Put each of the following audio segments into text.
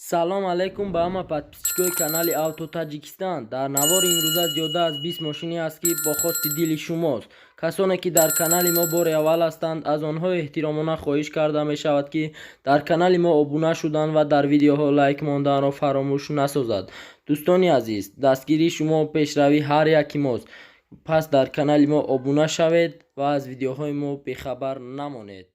Салом алейкум ба ҳама подписчикои канали Авто Таҷикистан. Дар навори имрӯза зиёда аз 20 мошине аст, ки бо хости дили шумост. Касоне ки дар канали мо бори аввал ҳастанд, аз онҳо эҳтиромона хоҳиш карда мешавад, ки дар канали мо обуна шудан ва дар видеоҳо лайк монданро фаромӯш насозад. Дӯстони азиз, дастгирии шумо пешравии ҳар яки мост. Пас дар канали мо обуна шавед ва аз видеоҳои мо бехабар намонед.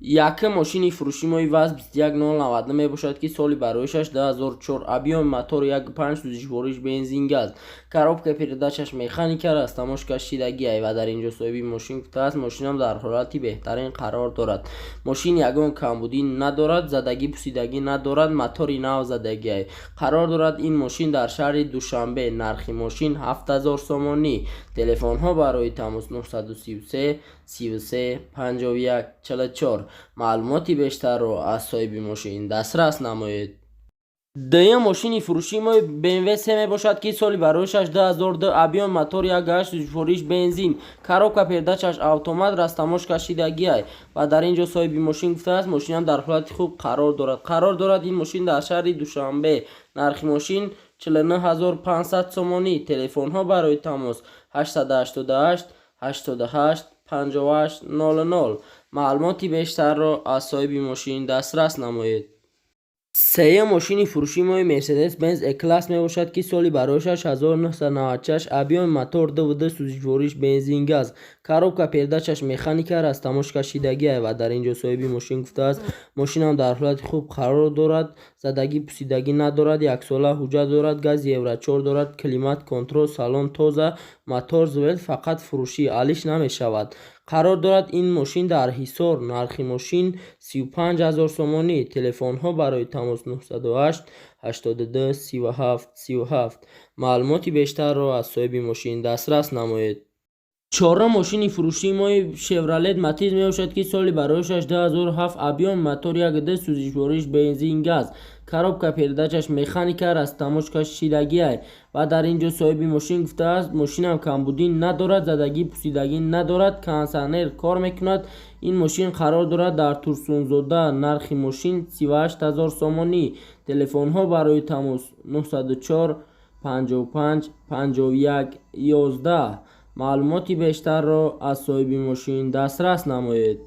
Якум мошини фурӯши ВАЗ 21090 мебошад, ки соли бароишаш 2004, объёми мотор 1.5, сӯзишвориш бензин газ, коробка передачаш механика, растаможка шидагиай. Ва дар инҷо соҳиби мошин гуфтааст, мошинам дар ҳолати беҳтарин қарор дорад, мошин ягон камбудӣ надорад, задагӣ пусидагӣ надорад, мотори нав задагиай. Қарор дорад ин мошин дар шаҳри Душанбе. Нархи мошин 7000 сомонӣ. Телефонҳо барои тамос 933 33 51 44. Маълумоти бештарро аз соҳиби мошин дастрас намоед. Дуюм мошини фурӯшии мо BMW 3 мебошад, ки соли бароишаш 2002, объёми мотор 1.8, сӯзишвориш бензин, коробка передачаш автомат, растаможка шидагиай. Ва дар ин ҷо соҳиби мошин гуфтааст, мошинам дар ҳолати хуб қарор дорад. Қарор дорад ин мошин дар шаҳри Душанбе. Нархи мошин 49 500 сомонӣ. Телефонҳо барои тамос 888 88 58 00. Маълумоти бештарро аз соҳиби мошин дастрас намоед. Сеюм мошини фурӯшии мои Мерседес-Бенз E-класс мебошад, ки соли бароишаш 1996, объёми мотор 2.2, сӯзишвориш бензин газ, коробка передачаш механика, растаможка шидагиай. Ва дар ин ҷо соҳиби мошин гуфтааст, мошинам дар ҳолати хуб қарор дорад, задагӣ пусидагӣ надорад, яксола ҳуҷҷат дорад, гази Евро 4 дорад, климат контрол, салон тоза, мотор звел, фақат фурӯшӣ, алиш намешавад. Қарор дорад ин мошин дар Ҳисор. Нархи мошин 35 000 сомонӣ. Телефонҳо барои тамос 908 82 37 37. Маълумоти бештарро аз соҳиби мошин дастрас намоед. Чорум мошини фурӯшии мои Шевролет Матиз мебошад, ки соли бароишаш 2007, объёми мотор 1.2, сӯзишвориш бензин газ, коробка передачаш механика, растаможка шидагиай. Ва дар ин ҷо соҳиби мошин гуфтааст, мошинам камбудӣ надорад, задагӣ пусидагӣ надорад, кондитсионер кор мекунад. Ин мошин қарор дорад дар Турсунзода. Нархи мошин 38 000 сомонӣ. Телефонҳо барои тамос 904 55 51 11. Маълумоти бештарро аз соҳиби мошин дастрас намоед.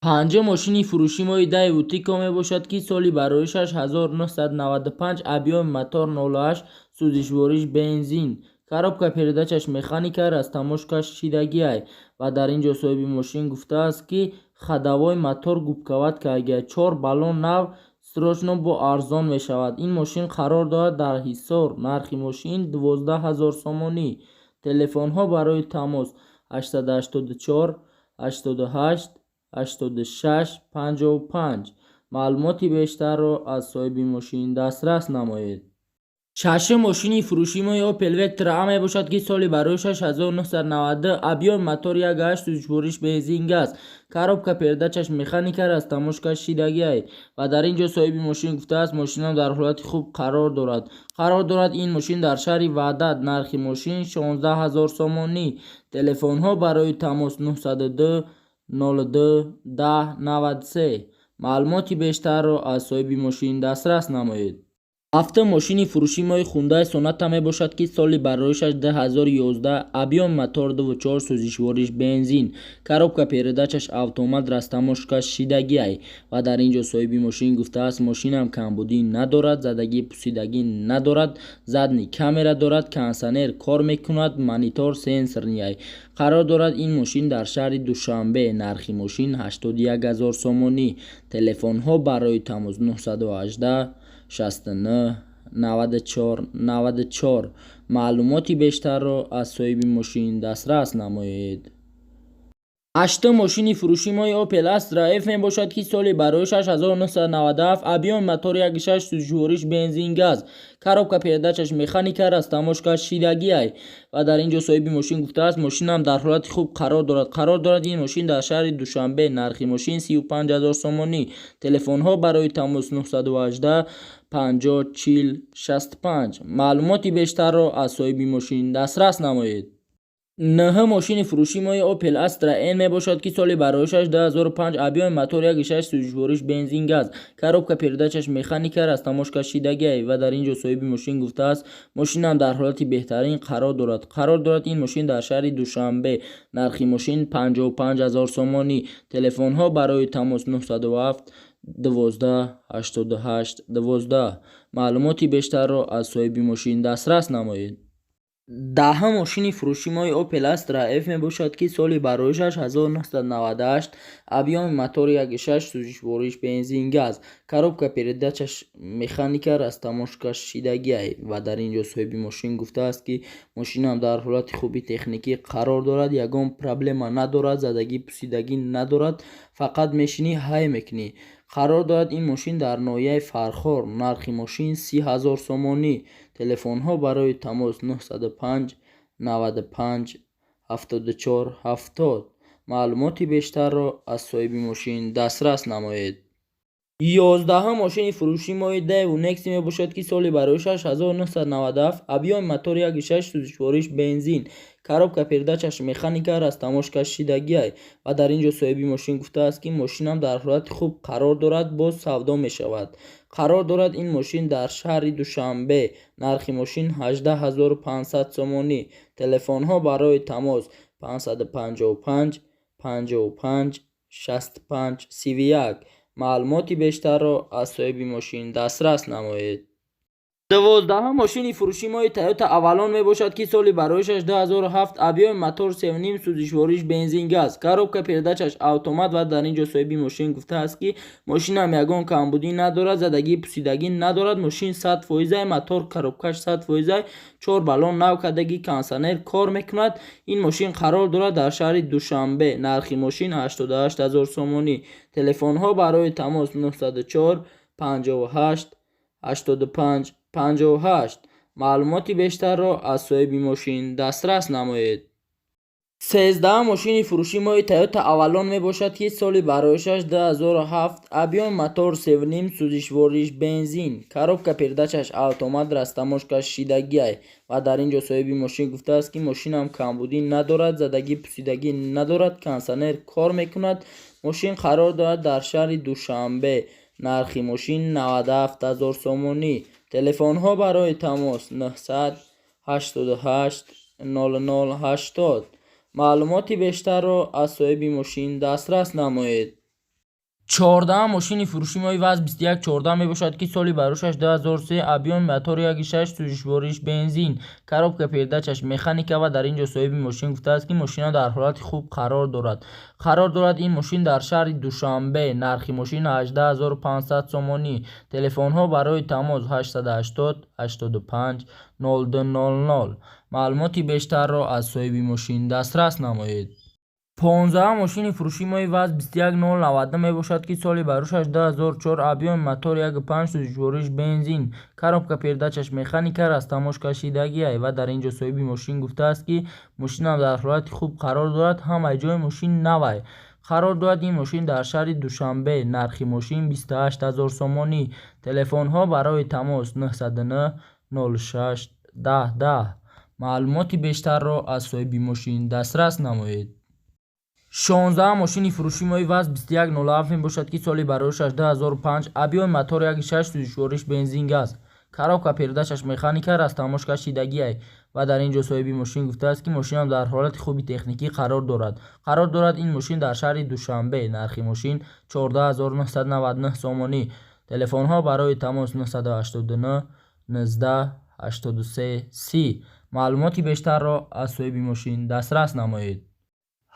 Панҷум мошини фурӯшии мои Даеву Тико мебошад, ки соли бароишаш 1995, объёми мотор 08, сӯзишвориш бензин, коробка передачаш механика, растаможка шидагиай. Ва дар ин ҷо соҳиби мошин гуфтааст, ки ходовой мотор губковать кардагиай, чор баллон нав, срочно бо арзон мешавад. Ин мошин қарор дорад дар Ҳисор. Нархи мошин 12 000 сомонӣ. Телефонҳо барои тамос 884 88 86 55. Маълумоти бештарро аз соҳиби мошин дастрас намоед. Шашум мошини фурӯшии мои Opel Vectra A мебошад, ки соли бароишаш 1992, объёми мотор 1.8, сӯзишвориш бензин газ, коробка передачаш механика, растаможка шидагиай. Ва дар ин ҷо соҳиби мошин гуфтааст, мошинам дар ҳолати хуб қарор дорад. Қарор дорад ин мошин дар шаҳри Ваҳдат. Нархи мошин 16 000 сомонӣ. Телефонҳо барои тамос 902 02 10 93. Маълумоти бештарро аз соҳиби мошин дастрас намоед. Ҳафтум мошини фурӯшии мои Хундай Соната мебошад, ки соли бароишаш 2011, объёми мотор 2.4, сӯзишвориш бензин, коробка передачаш автомат, растаможка шидагиай. Ва дар ин ҷо соҳиби мошин гуфтааст, мошинам камбудӣ надорад, задагӣ пусидагӣ надорад, задний камера дорад, кондитсионер кор мекунад, монитор сенсорный. Қарор дорад ин мошин дар шаҳри Душанбе. Нархи мошин 81 000 сомонӣ. Телефонҳо барои тамос 918 69 94 94. Маълумоти бештарро аз соҳиби мошин дастрас намоед. Ҳаштум мошини фурӯшии мои Opel Astra F мебошад, ки соли бароишаш 1997, объёми мотор 1.6, сӯзишвориш бензин газ, коробка передачаш механика, растаможка шидагиай. Ва дар ин ҷо соҳиби мошин гуфтааст, мошинам дар ҳолати хуб қарор дорад. Қарор дорад ин мошин дар шаҳри Душанбе. Нархи мошин 35 000 сомонӣ. Телефонҳо барои тамос 918 50 40 65. Маълумоти бештарро аз соҳиби мошин дастрас намоед. Нӯҳум мошини фурӯшии мои Opel Astra N мебошад, ки соли бароишаш 2005, объёми мотор 1,6, сӯзишвориш бензин газ, коробка передачаш механика, растаможка шидагиай. Ва дар ин ҷо соҳиби мошин гуфтааст, мошинам дар ҳолати беҳтарин қарор дорад. Қарор дорад ин мошин дар шаҳри Душанбе. Нархи мошин 55 ҳазор сомонӣ. Телефонҳо барои тамос 907 12 88 12. Маълумоти бештарро аз соҳиби мошин дастрас намоед. Даҳум мошини фурӯшии мои Opel Astra F мебошад, ки соли бароишаш 1998, объёми мотори 1,6, сӯзишвориш бензин газ, коробка передачаш механика, растаможка шидагиай. Ва дар ин ҷо соҳиби мошин гуфтааст, ки мошинам дар ҳолати хуби техникӣ қарор дорад, ягон проблема надорад, задагӣ пусидагӣ надорад, фақат мешинӣ, ҳай мекунӣ. Қарор дорад ин мошин дар ноҳияи Фархор. Нархи мошин 30 ҳазор сомонӣ. Телефонҳо барои тамос 905 95 74 70. Маълумоти бештарро аз соҳиби мошин дастрас намоед. 11-ум мошини фурӯшии мои Daewoo Nexia мебошад, ки соли бароишаш 1997, объёми мотор 1,6, сӯзишвориш бензин, коробка передачаш механика, растаможка шидагиай. Ва дар ин ҷо соҳиби мошин гуфтааст, ки мошинам дар ҳолати хуб қарор дорад, боз савдо мешавад. Қарор дорад ин мошин дар шаҳри Душанбе. Нархи мошин 18 500 сомонӣ. Телефонҳо барои тамос 555 55 65 31. Маълумоти бештарро аз соҳиби мошин дастрас намоед. 12-ум мошини фурӯшии мои Toyota Avalon мебошад, ки соли бароишаш 2007, объёми мотор 3,5, сӯзишвориш бензин газ, коробка передачаш автомат. Ва дар ин ҷо соҳиби мошин гуфтааст, ки мошинам ягон камбудӣ надорад, задагӣ пусидагӣ надорад, мошин 100 фоизай, мотор, коробкаш 100 фоизай, чор баллон нав кардагӣ, кондитсионер кор мекунад. Ин мошин қарор дорад дар шаҳри Душанбе. Нархи мошин 88 ҳазор сомонӣ. Телефонҳо барои тамос 904 58 85 58. Маълумоти бештарро аз соҳиби мошин дастрас намоед. 13-ум мошини фурӯшии мои Toyota Avalon мебошад, ки соли бароишаш 2007, объёми мотор 3,5, сӯзишвориш бензин, коробка передачаш автомат, растаможка шидагиай. Ва дар ин ҷо соҳиби мошин гуфтааст, ки мошинам камбудӣ надорад, задагӣ пусидагӣ надорад, кондитсионер кор мекунад. Мошин қарор дорад дар шаҳри Душанбе. Нархи мошин 97 ҳазор сомонӣ. Телефонҳо барои тамос 900 88 00 80. Маълумоти бештарро аз соҳиби мошин дастрас намоед. 14-ум мошини фурӯшии мои ВАЗ 2114 мебошад, ки соли бароишаш 2003, объёми мотор 1,6, сӯзишвориш бензин, коробка передачаш механика. Ва дар ин ҷо соҳиби мошин гуфтааст, ки мошина дар ҳолати хуб қарор дорад. Қарор дорад ин мошин дар шаҳри Душанбе. Нархи мошин 18 500 сомонӣ. Телефонҳо барои тамос 880 85 02 00. Маълумоти бештарро аз соҳиби мошин дастрас намоед. 15-ум мошини фурӯшии мои ВАЗ 21090 мебошад, ки соли бароишаш 2004, объёми мотор 1,5, сӯзишвориш бензин, коробка передачаш механика, растаможка шидагиай. Ва дар ин ҷо соҳиби мошин гуфтааст, ки мошинам дар ҳолати хуб қарор дорад, ҳамаи ҷои мошин навай. Қарор дорад ин мошин дар шаҳри Душанбе. Нархи мошин 28 ҳазор сомонӣ. Телефонҳо барои тамос 909 06 10 10. Маълумоти бештарро аз соҳиби мошин дастрас намоед. 16-ум мошини фурӯшии мои ВАЗ 2107 мебошад, ки соли бароишаш 2005, объёми мотор 1,6, сӯзишвориш бензин газ, коробка передачаш механика, растаможка шидагиай. Ва дар ин ҷо соҳиби мошин гуфтааст, ки мошинам дар ҳолати хуби техникӣ қарор дорад. Қарор дорад ин мошин дар шаҳри Душанбе. Нархи мошин 14 999 сомонӣ. Телефонҳо барои тамос 989 19 83 30. Маълумоти бештарро аз соҳиби мошин дастрас намоед.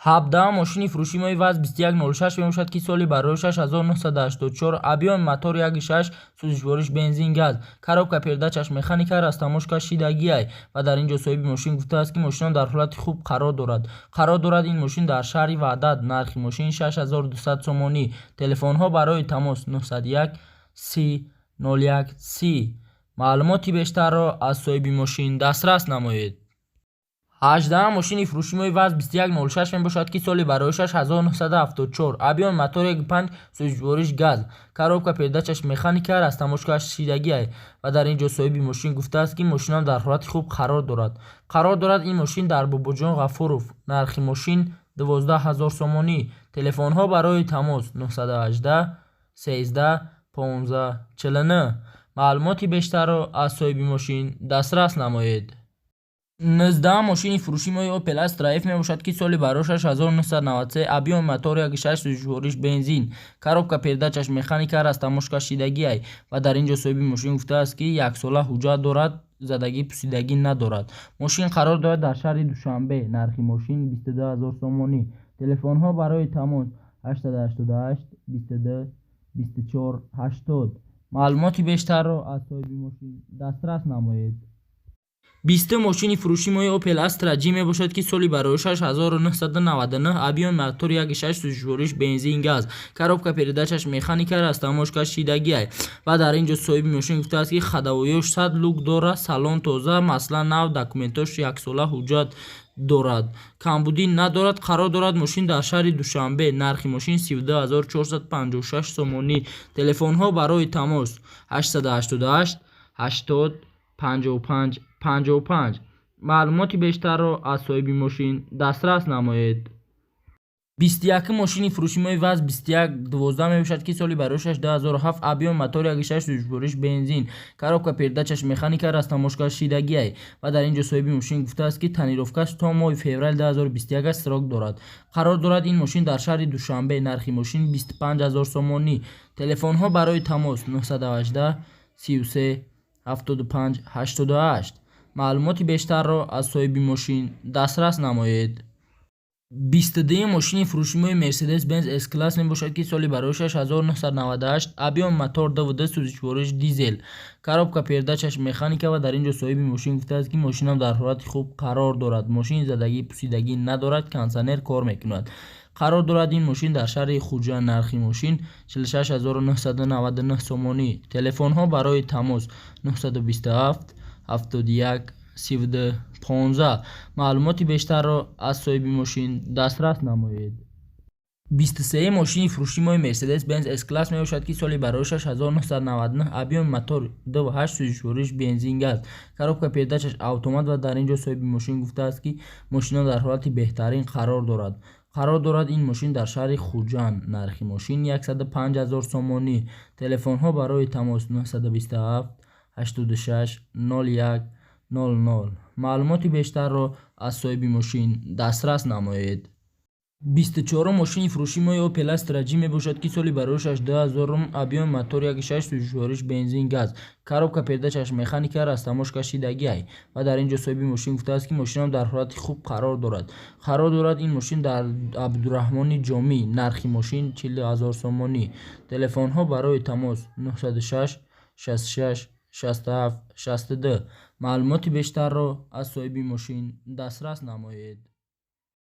17-ум мошини фурӯшии мои ВАЗ 2106 мебошад, ки соли бароишаш 1984, объёми мотор 1,6, сӯзишвориш бензин газ, коробка передачаш механика, растаможка шидагиай. Ва дар ин ҷо соҳиби мошин гуфтааст, ки мошинам дар ҳолати хуб қарор дорад. Қарор дорад ин мошин дар шаҳри Ваҳдат. Нархи мошин 6200 сомонӣ. Телефонҳо барои тамос 901 30 01 30. Маълумоти бештарро аз соҳиби мошин дастрас намоед. 18 мошини фурӯши мои ВАЗ 2106 мебошад, ки соли бароишаш 1974, объём мотор 1.5, сӯзишвориш газ, коробка передачаш механика, растаможкаш шидагиай. Ва дар ин ҷо соҳиби мошин гуфтааст, ки мошинам дар ҳолати хуб қарор дорад. Қарор дорад ин мошин дар Бобоҷон Ғафуров. Нархи мошин 12 ҳазор сомонӣ. Телефонҳо барои тамос 918 13 15 49. Маълумоти бештарро аз соҳиби мошин дастрас намоед. 19 мошини фурӯши мои Opel Astra F мебошад, ки соли барошаш 1993, объём мотор 1.6, сӯзишвориш бензин, коробка передачаш механика, растаможка шидагиай. Ва дар ин ҷо соҳиби мошин гуфтааст, ки яксола ҳуҷҷат дорад, задагӣ пусидагӣ надорад. Мошин қарор дорад дар шаҳри Душанбе. Нархи мошин 22 ҳазор сомонӣ. Телефонҳо барои тамос 888 22 24 80. Маълумоти бештарро аз соҳиби мошин дастрас намоед. 20 мошини фурӯши мои Opel Astra G мебошад, ки соли бароишаш 1999, объём мотор 1.6, сӯзишвориш бензин газ, коробка передачаш механика, растаможка шидагиай. Ва дар ин ҷо соҳиби мошин гуфтааст, ки ходовойош 100 люк дорад, салон тоза, масла нав, документош яксола ҳуҷҷат дорад, камбудӣ надорад. Қарор дорад мошин дар шаҳри Душанбе. Нархи мошин 32 456 сомонӣ. Телефонҳо барои тамос 888 80 55 55. Маълумоти бештарро аз соҳиби мошин дастрас намоед. 21 мошини фурӯши мои ВАЗ 2112 мебошад, ки соли бароишаш 2007, объём мотор 1.6, сӯзишвориш бензин, коробка передачаш механика, растаможка шидагиай. Ва дар ин ҷо соҳиби мошин гуфтааст, ки тонировкаш то моҳи феврали 2021 срок дорад. Қарор дорад ин мошин дар шаҳри Душанбе. Нархи мошин 25 ҳазор сомонӣ. Телефонҳо барои тамос 918 33 75 88. Маълумоти бештарро аз соҳиби мошин дастрас намоед. 22 мошини фурӯши мои Mercedes-Benz S-Class мебошад, ки соли бароишаш 1998, объём мотор 2.2, сӯзишвориш дизел, коробка передачаш механика. Ва дар ин ҷо соҳиби мошин гуфтааст, ки мошинам дар ҳолати хуб қарор дорад, мошин задагӣ пусидагӣ надорад, кондитсионер кор мекунад. Қарор дорад ин мошин дар шаҳри Хуҷанд. Нархи мошин 46 999 сомонӣ. Телефонҳо барои тамос 927 71 32 15. Маълумоти бештарро аз соҳиби мошин дастрас намоед. 23 мошини фурӯши мои Mercedes-Benz S-Class мебошад, ки соли бароишаш 1999, объём мотор 2.8, сӯзишвориш бензин газ, коробка передачаш автомат. Ва дар ин ҷо соҳиби мошин гуфтааст, ки мошина дар ҳолати беҳтарин қарор дорад. Қарор дорад ин мошин дар шаҳри Хуҷанд. Нархи мошин 105 ҳазор сомонӣ. Телефонҳо барои тамос 927 86 01 00. Маълумоти бештарро аз соҳиби мошин дастрас намоед. 24 мошини фурӯши мои Opel Astra G мебошад, ки соли бароишаш 2000, объём мотор 1.6, сӯзишвориш бензин газ, коробка передачаш механика, растаможка шидагиай. Ва дар ин ҷо соҳиби мошин гуфтааст, ки мошинам дар ҳолати хуб қарор дорад. Қарор дорад ин мошин дар Абдураҳмони Ҷомӣ. Нархи мошин 40 ҳазор сомонӣ. Телефонҳо барои тамос 906 66 67 62. Маълумоти бештарро аз соҳиби мошин дастрас намоед.